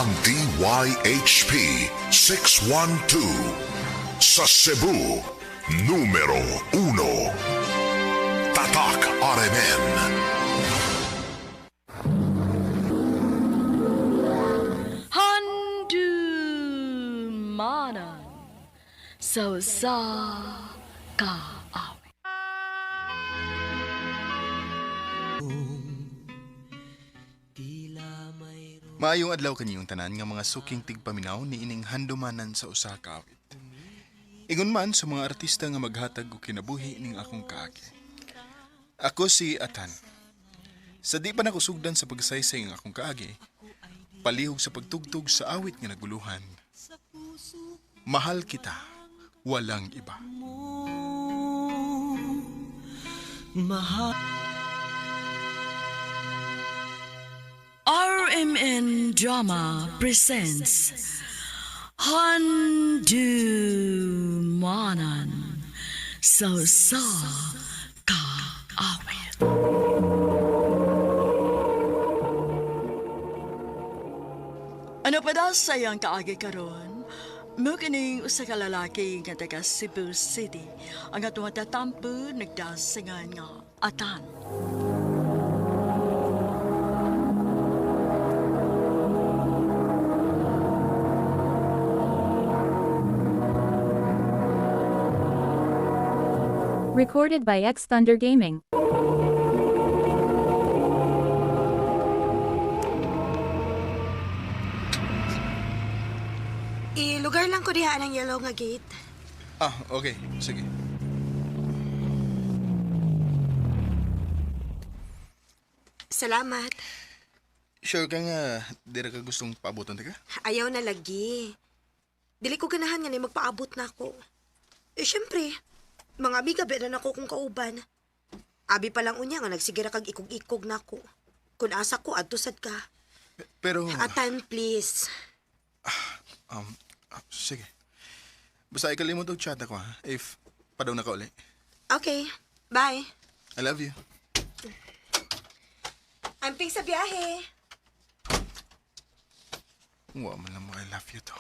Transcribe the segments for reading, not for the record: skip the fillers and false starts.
Ang DYHP 612 sa Cebu, numero 1. Tatak RMN. Handumanan sa usa ka awit. Maayong adlaw kaniyong tanan nga mga suking tigpaminaw ni ining handumanan sa usa ka awit. Ingon man sa mga artista nga maghatag og kinabuhi ning akong kaagi. Ako si Atan. Sa di pa nakusugdan sa pagsaysay ng akong kaagi, palihog sa pagtugtog sa awit nga naguluhan. Mahal kita, walang iba. RMN Drama presents Handumanan sa usa ka awit. Ano pa daw sa iyang kaagi karon? Mo kining usa ka lalaki nga taga Cebu City. Ang atong tatampo nagdasingan nga Atan. Recorded by X Thunder Gaming. Ilugar lang ko diha ang yellow nga gate. Ah, okay. Sige. Salamat. Sure ka nga, dira ka gustong paabutan ka? Ayaw na lagi. Dili ko ganahan nga ni magpaabot na ako. Eh, syempre, mga amiga ba na ako kung kauban. Abi pa lang unya nga nagsigira kag ikog-ikog na ako. Kung asa ko, adto sad ka. Pero, Atan, please. sige. Basta ikalimot og chat ako ha, if padaw na ka uli. Okay, bye. I love you. Amping sa biyahe. Wa man lang mo I love you to.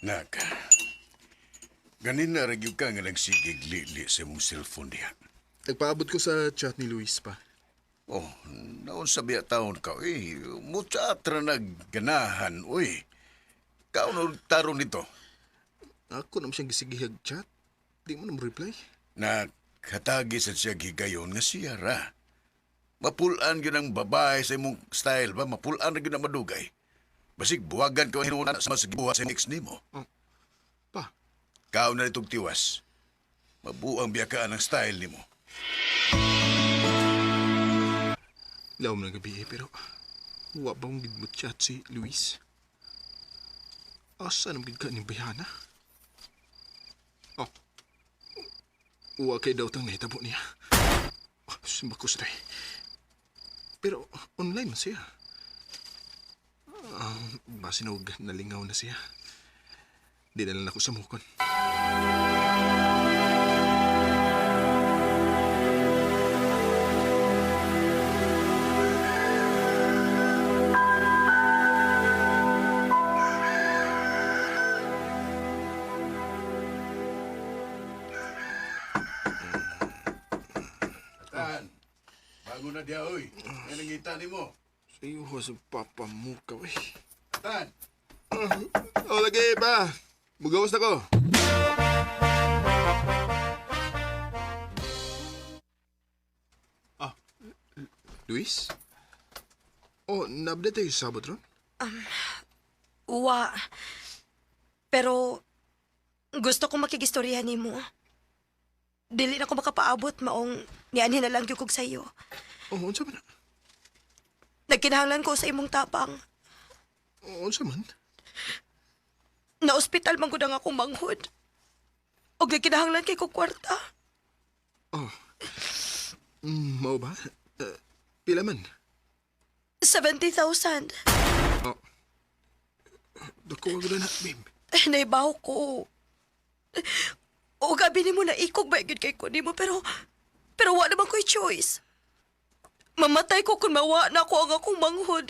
Nak, ganin na ra gyud ka nga nagsigig lili sa imong cellphone diha. Nagpaabot ko sa chat ni Luis pa. Oh, naon sa biya taon ka, uy. Muchat ra nagganahan, uy. Kaon taron nito. Ako naman siyang gisigihag chat. Di mo na mo reply. Nak, hatagi sa siya gigayon nga siya ra. Mapulaan gyud ang babae sa imong style ba? Mapulaan ra gyud ang madugay. Basig buwagan ka hinuon sa mas gibuhat sa ex nimo. Pa, Kaon na itong tiwas. Mabuang biyakaan ang style nimo. laom ng gabi eh, pero wa ba mong mo chat si Luis? Asa naman gid ka ni Bayana? Oh, wa kay daw tang nahitabo niya. Oh, Simbakos na eh. Pero online man siya. Basin og nalingaw na siya. Di na lang ako sa mukon. Tan, bago na diya, oy. May nangita nimo. Sa iyo sa papa mo ka, eh. Tan! Oh, lagi pa. Mugawas na ko. Ah, Luis? Oh, nabda tayo sa sabot ron? Uwa. Pero, gusto kong makigistorya nimo. Dili na ko makapaabot maong nianhin na lang gyud kog sayo. Oh, unsa man? Nagkinahanglan ko sa imong tapang. Oh, unsa man? Na-ospital man gud ang akong manghod. Og nagkinahanglan kay ko kwarta. Oh. Mao ba? Pila man? 70,000. Oh. Dako ka na, babe. Eh, naibaw ko. O gabi nimo na ikog ba gyud kay ko nimo pero wa naman ko'y choice. Mamatay ko kung mawa na ko ang akong manghod.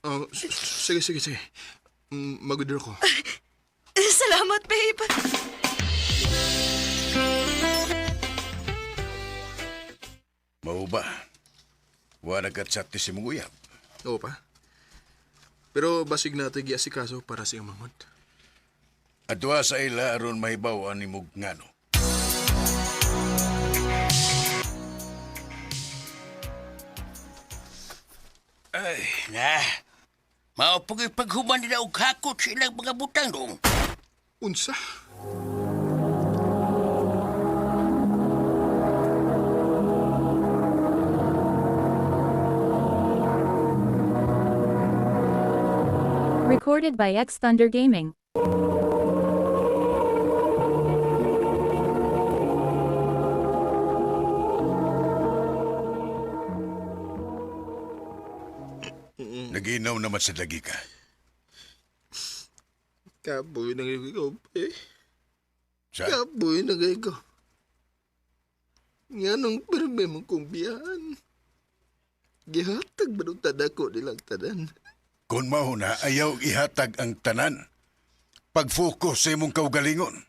Oh, sige, sige, sige. Mag-order ko. Salamat, babe. Mao ba? Wa nagka-chat ni si mong uyab. Oo pa. Pero basig na ito giasikaso para sa iyong manghod. Adwa sa ila aron mahibaw ani mog ngano. Ay, na. Mao pag paghuman nila og hakot sa ilang mga butang dong. Unsa? Recorded by X Thunder Gaming. Naginaw naman sa lagi ka. Kapoy na ngayon ko, eh. Sa Kapoy na ngayon ko. Nga nung perme mong kong biyahan. Gihatag ba nung tadako nilang tanan? Kung mao na ayaw ihatag ang tanan. Pag-focus sa imong kaugalingon.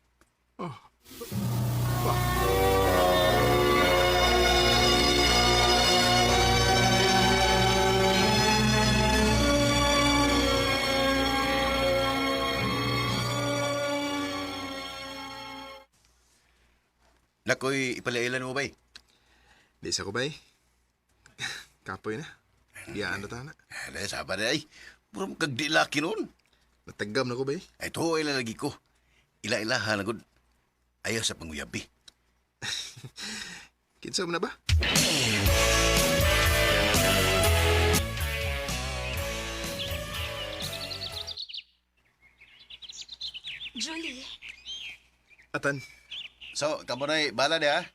Nakoy, ipalailan mo bay. Di sa ko bay. Kapoy na. Biyaan na tana. Ala, saba na ay. Puro mo kag di laki noon. Natagam na ko bay. Ay, to ay lalagi ko. Ila-ilaha na gud. Ayaw sa panguyabi. Kinsa mo na ba? Julie, Atan. So, kamo na bala niya.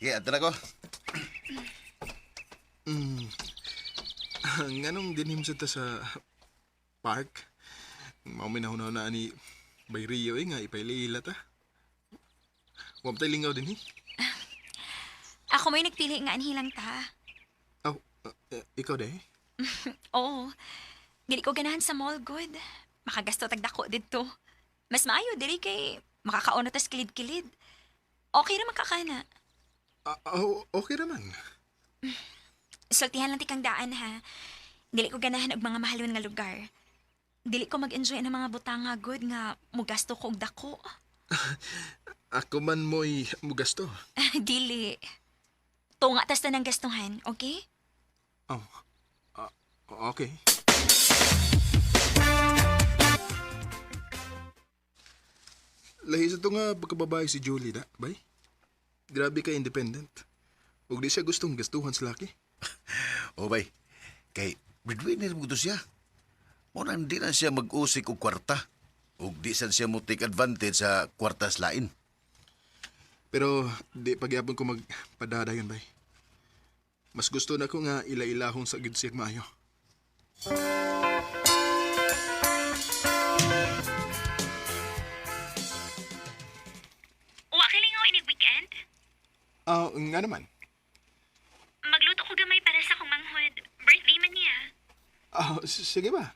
Sige, ato na ko. Nganong dinhim sa ta sa park? Mao na na ani bay Rio eh nga ipailila ta. Wa tay lingaw dinhi. Ako may nagpili nga anhilang ta. Aw, ikaw day. Oo. Dili ko ganahan sa mall, good. Makagasto tag dako didto. Mas maayo diri kay makakaon na tas kilid-kilid. Okay ra makakana. Ah, okay raman. Sultihan lang ti kang daan ha. Dili ko ganahan og mga mahalon nga lugar. Dili ko mag-enjoy ng mga butanga good nga mugasto ko og dako. Ako man mo'y mugasto. Dili. Tunga tas tanang gastuhan, okay? Oh. Okay. Lahi sa to nga pagkababae si Julie da, bay. Grabe ka independent. Ug di siya gustong gastuhan sa laki. O bay, kay breadwinner mo to siya. Mo nang di na siya mag-usik og kwarta. Ug di sad siya mo take advantage sa kwarta sa lain. Pero di pagyapon ko magpadadayon bay. Mas gusto na ko nga ila-ilahon sa gid siya maayo. Wa kilingaw ini weekend? Ah, nga naman. Magluto ko gamay para sa akong manghod. Birthday man niya. Ah, sige ba?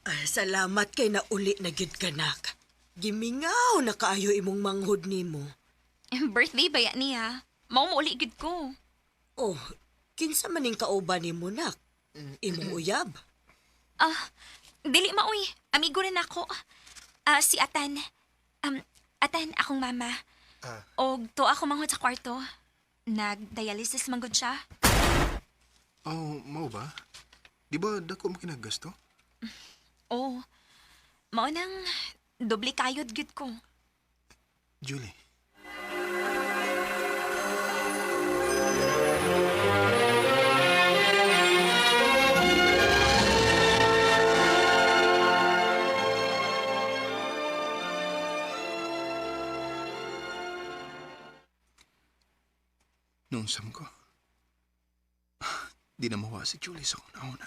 Ay, salamat kay nauli na gyud kanak. Gimingaw na kaayo imong manghod nimo. Birthday ba ya niya? Mao mo uli gid ko. Oh, kinsa man ning kauban nimo nak? Imong uyab. Ah, dili maoy. Amigo rin ako. Ah, si Atan. Atan, akong mama. Og to ako manghod sa kwarto. Nag-dialysis manggod siya. Oh, mao ba? Di ba dako mo kinagasto? Oh, mao nang doble kayod gid ko. Julie. Noon sam ko, di na mawa si Julie sa kong nauna.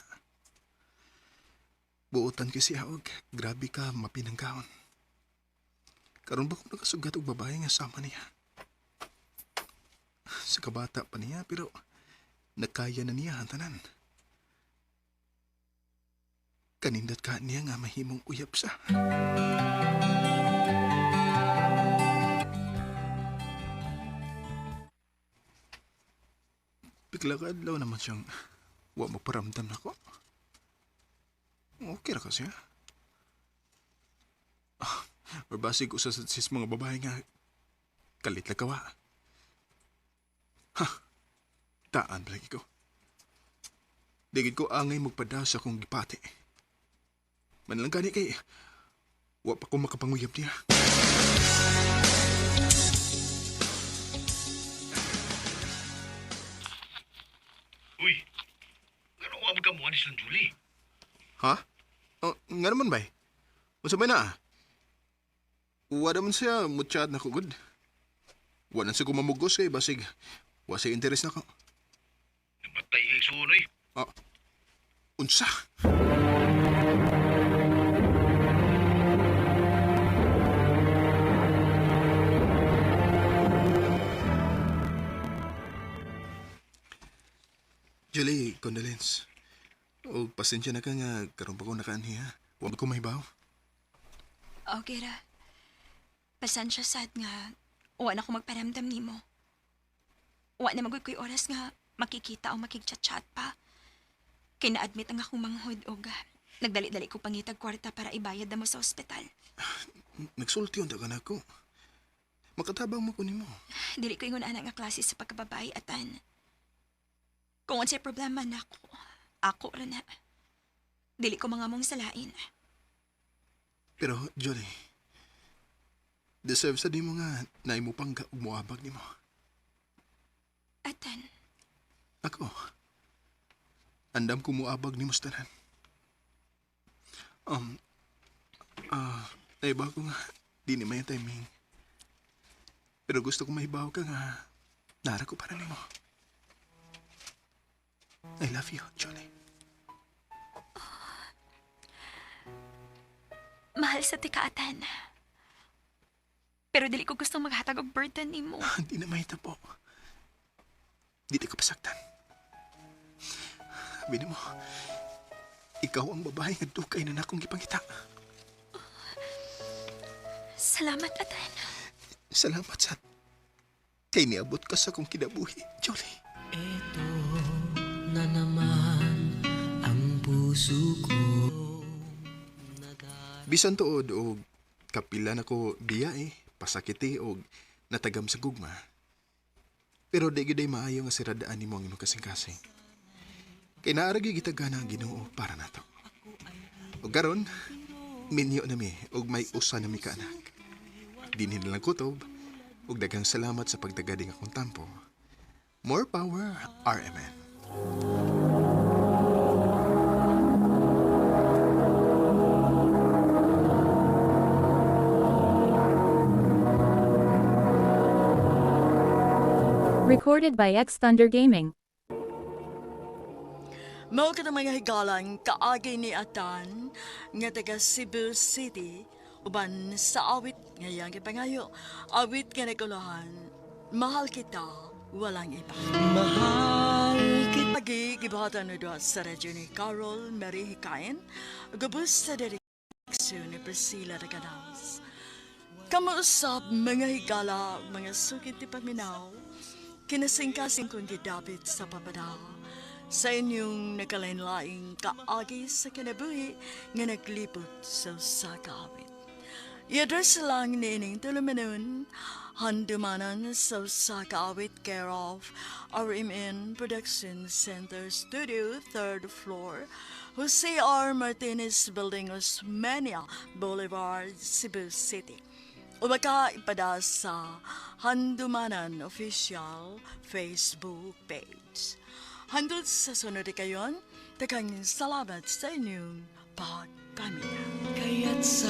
Buotan kasi og grabe ka mapinangkaon. Karon ba ko nakasugat og babae nga sama niya? Sa kabata pa niya pero nakaya na niya ang tanan. Kanindot ka niya nga mahimong uyab sa. Bigla ka adlaw naman siyang wa maparamdam nako. Okay ra kasi ha? Or basig usa sa sis mga babae nga kalit la kawa. Ha! Taan palagi ko. Digid ko angay magpada sa akong gipati. Manlang gani kay wa pa ko makapanguyab niya. Uy, ano ang magamuha ni Silang Julie? Ha? Oh, nga naman bay. Unsa may na? Wa naman siya muchat na ko gud. Wa na siya kumamugos kay basig. Wa siya interes na ko. Namatay kay Sunoy. Ah, unsa? Julie, condolence. O, pasensya na ka nga, karon pa ko nakaanhi ha. Huwag ko mahibaw. Okay ra. Pasensya sad nga wa na ko magparamdam nimo. Wa na magud ko'y oras nga makikita o makigchat-chat pa. Kay na-admit ang akong manghod og nagdali-dali ko pangitag kwarta para ibayad na mo sa ospital. Nagsulti yung dagan ako. Makatabang mo ko nimo. Dili ko ingon ana nga klase sa pagkababae atan. Kung unsay problema nako, ako ra na. Dili ko mga mong salain. Pero, Jolie, deserve sa di mo nga na imo pang muabag nimo. Atan, Ako, andam ko muabag nimo sa tanan. Um, naiba ko nga, di ni may timing. Pero gusto ko mahibaw ka nga, nara ko para nimo. I love you, Jolie. Mahal sa tika atan. Pero dili ko gustong maghatag og burden nimo. Hindi na mahita po. Di ka pasaktan. Sabi mo, ikaw ang babae nga dukay na nakong gipangita. Salamat atan. Salamat sa kay niabot ka sa akong kinabuhi, Jolie. Ito na naman ang puso ko. Bisan tuod og kapila nako biya eh, pasakiti og natagam sa gugma. Pero di gyud ay maayo nga siradaan nimo ang imong kasing-kasing. Kay naa ra gyud gitagana ang Ginoo para nato. Og karon, minyo na mi og may usa na mi ka anak. Dinhi na lang kutob ug daghang salamat sa pagtagading akong tampo. More power, RMN. Recorded by X Thunder Gaming. Mao ka mga higalang kaagi ni Atan nga taga Cebu City uban sa awit nga iyang gipangayo. Awit nga nagkulahan, mahal kita, walang iba. Mahal kita. Agi gibuhatan na doon sa radyo ni Carol Mary Hikain, gubos sa direksyon ni Priscilla Reganals. Kamuusap mga higala, mga sukit ti paminaw, kinasingkasing kong gidapit sa papada. Sa inyong nakalain-laing kaagi sa kinabuhi nga naglipot sa usa ka awit. I-address lang niining tulumanon, handumanan sa usa ka awit care of RMN Production Center Studio, 3rd floor, Jose R. Martinez Building, Osmeña Boulevard, Cebu City. O baka ipada sa Handumanan Official Facebook page. Handot sa sunod kayon, daghang salamat sa inyong pagpamilya. Kaya't sa